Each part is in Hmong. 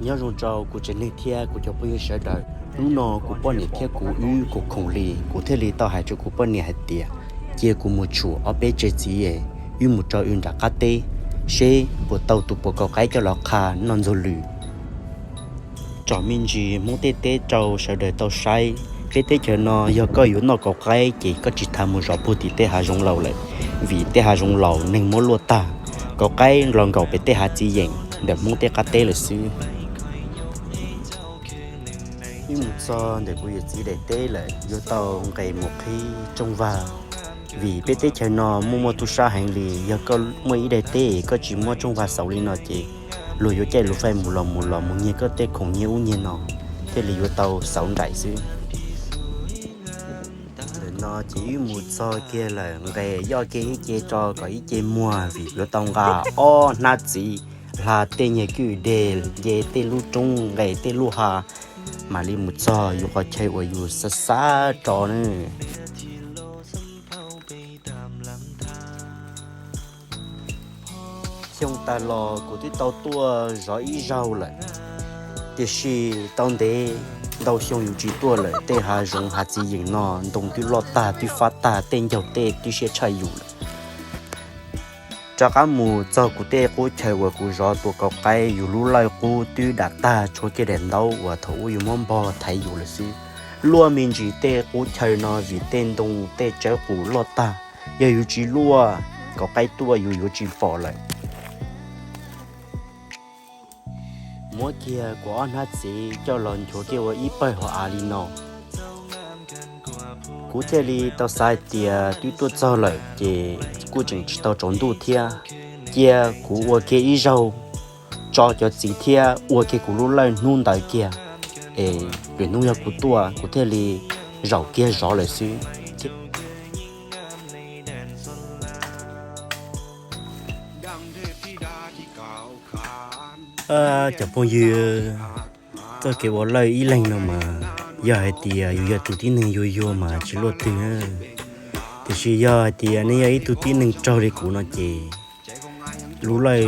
Nyob zoo rau kuv tsev neeg thiab kuv cov phooj ywg sawv daws. Hnub no kuv poj niam thiab kuv wb kuj khoom li, kuv thiaj li tau hais rau kuv poj niam hais tias, cia kuv mus tshuam ob peb tsev txiv, wb mus rau wb nram qab teb, seb puas tau tus puas kaus qaib coj los qha noj ntxuag lws. Tsom me ntsis Hmoob tej teb rau sawv daws tau saib. Peb teb chaws no yog koj yuav noj kaus qaib ces koj tsis tas mus zov puag tim tej hav zoov laus lawm, vim tej hav zoov laus neeg muab luaj tag. Kaus qaib los nkaum pem tej hav txiv yeem ntawm Hmoob tej qab teb lawm xwb. Wb mus txog ntawm kuv yawm txiv daim teb lawm, yuav tau nqes mus qhib rooj vag, vim peb teb chaws no muaj muaj tub sab heev li. Yog koj muaj ib daim teb koj tsis muab rooj vag xauv li no ces luag yuav caij luag faij mus los mus los mus nyiag koj tej khoom nyiag ub nyiag no, thiaj li yuav tau xauv nraim xwb. Ntawm no ces wb mus txog kiag lawm, nqes yoj kiag ib ce tso kom ib ce muag vim yuav tau nqa ob hnab txiv, hla tej nyuag kwj deg, nce tej lub roob, nqes tej lub hav, mam li mus txog yus qhov chaw uas yus xav xav rau na. Xyoo tas los kuv twb tau tuaj zov ib zaug lawm, tiam sis tau ntev ntau xyoo yus tsis tuaj lawm, tej hav zoov hav txiv yeem no ntoo twb loj tag twb fab tag, tej ncaug tej twb siab tshaj yus lawm. Rov qab mus txog kuv tej qub chaw uas kuv zov tua kaus qaib, yus lub lawj qub twb dam tag, tshuav kiag daim ntaub uas thaum ub yus muab npog thaiv yus lawm xwb. Luaj me ntsis tej qub chaw no vim tej ntoo tej tsawb qus loj tag, yog yus tsis luaj, kaus qaib tuaj yus yuav tsis pom lawm. Muab kiag kuv ob hnab txiv coj los nchuav kiag ua ib pawg hauv av li no. Kuv thiaj li tau xav hais tias twb tuaj txog lawm ces kuj tseem tsis tau tsaus ntuj thiab, cia kuv ua kiag ib zaug tso cov txiv thiab ua kiag kuv lub lawj hnub ntawd kiag, es lwm hnub yog kuv tuaj kuv thiaj li zaum kiag zov lawm xwb. Cov phooj ywg, txoj kev ua lawj ib leeg no mas yog hais tias yus yog tus tib neeg yuag yuag mas tsis luaj twg, tiam sis yog hais tias nej yog ib tug tib neeg raug li kuv no ces lub lawj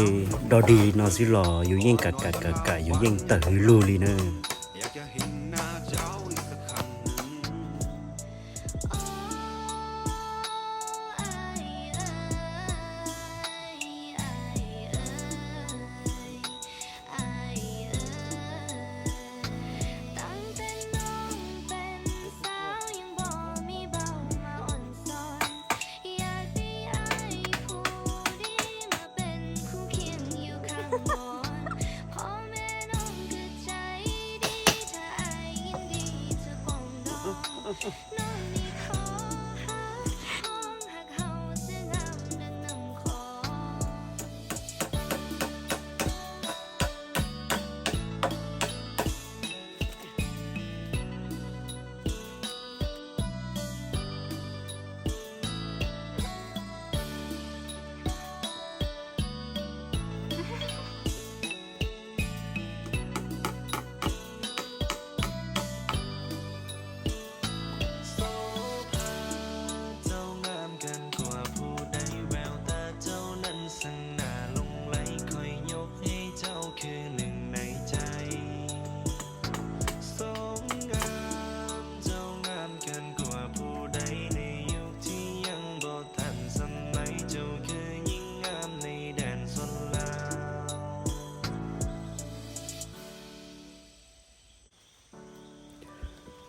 do dig no xwb los yus yeej kam kam kam kam, yus yeej tawm hwv lug li na.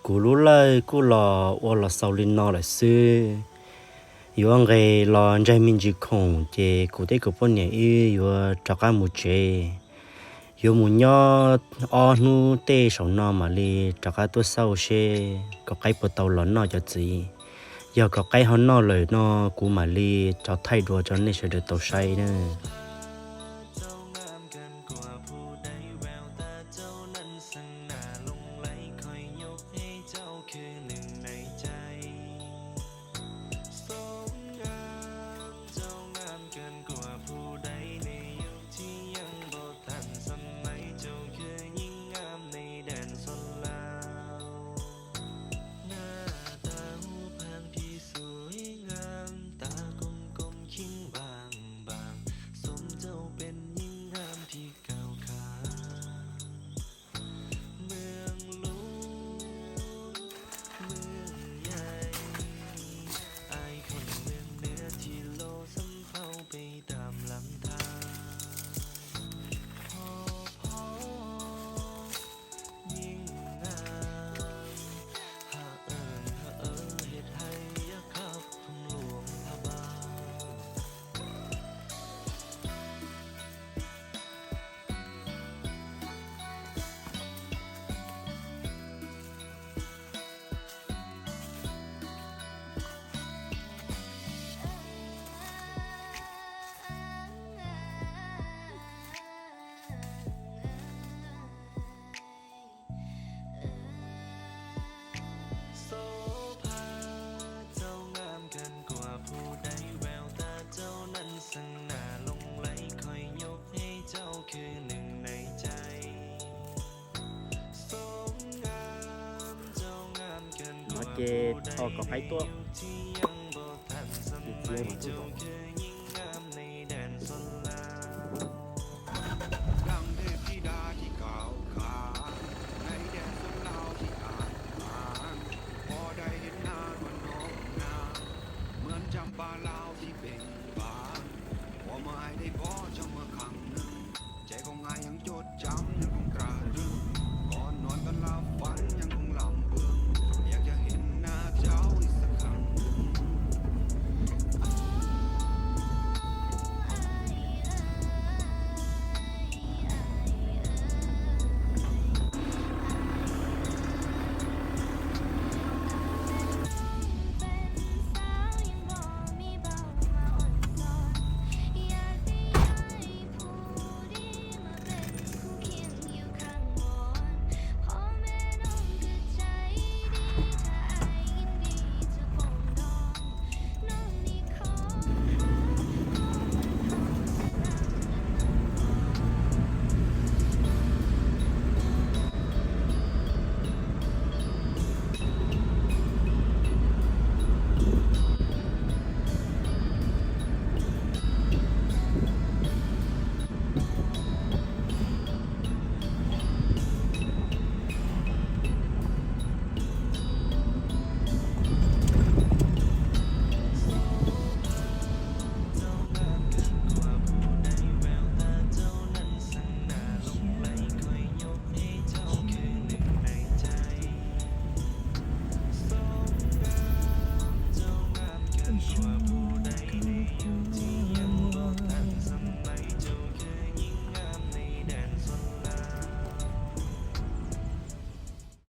Kuv lub lawj kuj los ua los xaus li no lawm xwb. Yuav nqes los ntsaig me ntsis khoom ces kuv thiab kuv poj niam wb yuav rov qab mus tsev. Yuav mus nyob ob hnub tej saum no mam li rov qab tuaj xauj seb kaus qaib puas tau los noj cov txiv. Yog kaus qaib ho noj lawm no kuv mam li rov thaij dua rau nej sawv daws tau saib na. Ces thov kom qaib tuaj. Txiav mas tuaj.